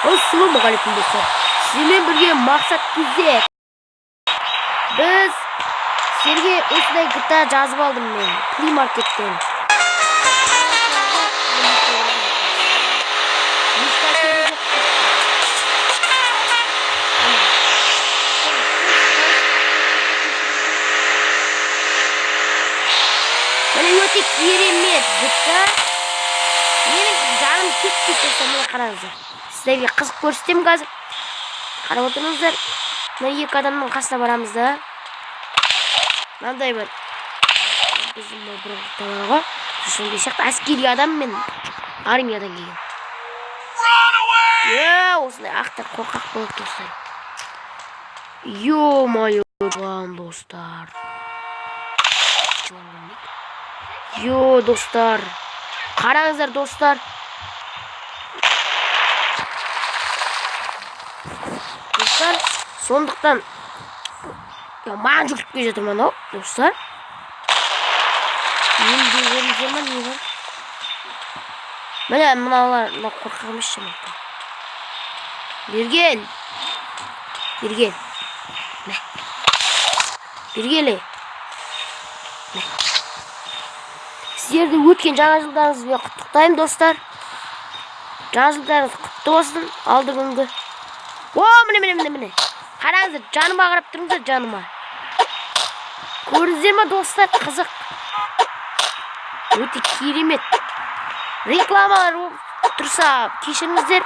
Ассалаумағалейкум, достар! Сіздермен бірге Мақсат Кизет. Біз сіздерге осындай GTA жазып алдым мен Play Market'тен. Мишка керек жоқ. Ана. Міне, өте керемет GTA. Менің жаным кетпейді, достар, міне, қараңыздар. Сіздерге қызық көрсетемін қазір. Қарап отырыңыздар. Мына екі адамның қасына барамыз да. Мынандай бір біздің мына бір бар ғой. Сондай сияқты әскери адам, мен армиядан келген. Е, осындай ақтар қорқақ болады, достар. Ё-моё, жылан, достар. Жылан көрмейді. Ё, достар. Қараңыздар, достар. Достар, сондықтан я маған жүгіріп келе жатыр мынау, достар. Енді көрдіңіздер ма, не бар? Міне, мыналар, мына қорқақ емес шамалы. Бері кел. Бері кел. Мә. Бері кел, ей. Мә. Сіздерді өткен жаңа жылдарыңызбен құттықтаймын, достар. Жаңа жылдарыңыз құтты болсын, алды күнгі. О, міне, міне, міне, міне. Қараңыздар, жаныма қарап тұрыңыздар, жаныма. Көрдіңіздер ма, достар, қызық. Өте керемет. Рекламалар болып тұрса, кешіріңіздер.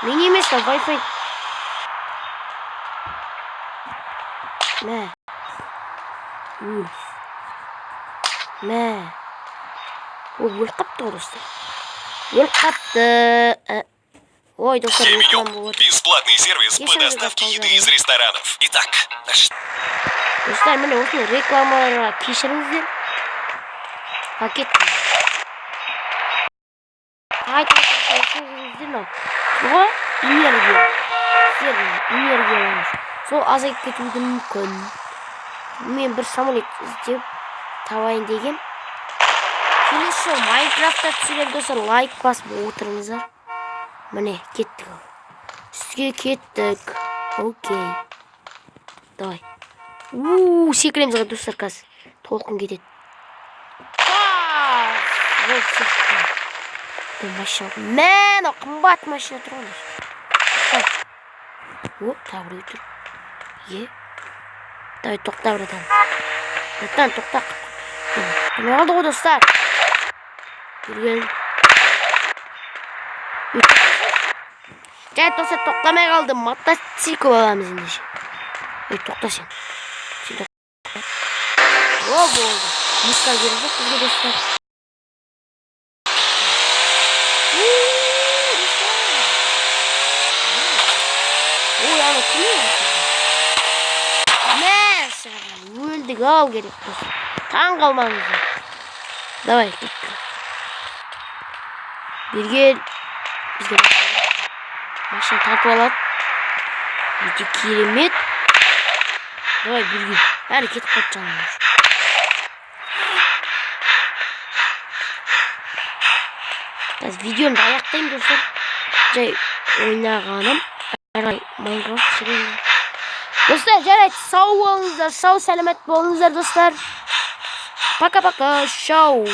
Мен емес, мынау Wi-Fi. Мә. Өл. Мә. Ой, өліп қапты ғой, достар. Өліп қапты. Ой, достар, Семью. реклама болып отыр. Бесплатный сервис по Еще доставке раз еды из ресторанов. Итак, наш Достар, міне, осындай рекламаларға кешіріңіздер. Пакет. Айтып отырсаңыздар, мынау тұр ғой, энергия. Сіздердің энергияларыңыз. Сол азайып кетуі де мүмкін. Мен бір самолет іздеп табайын деген. Келесі жолы Майнкрафтта түсіремін, достар, лайк басып отырыңыздар. Міне, кеттік ал. Үстіге кеттік. Окей. Давай. У, секіреміз ғой, достар, қазір. Толқын кетеді. Пас! Ол сияқты. Бұл машина. Мә, мынау қымбат машина тұр ғой. Тоқта. О, тағы біреу тұр. Е. Давай, тоқта, братан. Братан, тоқта. Тоқтамай қалды ғой, достар. Бері кел. Жай, достар, тоқтамай қалды. Мотоцикл аламыз ендеше. Ей, тоқта сен. Сен тоқта. О, болды. Мишка керек жоқ бізге, достар. У, достар. Ой, ана кім ол? Мә, саған өлдік ау керек, достар. Таң қалмаңыздар. Давай, кеттік. Бері кел. Бізге машина тартып алады. Өте керемет. Давай, бері кел. Әрі кетіп қалды жанымыз. Қазір видеомды аяқтаймын, достар. Жай ойнағаным. Әрі қарай Майнкрафт түсіремін. Достар, жарайды, сау болыңыздар, сау сәлемет болыңыздар, достар. Пока-пока, шау.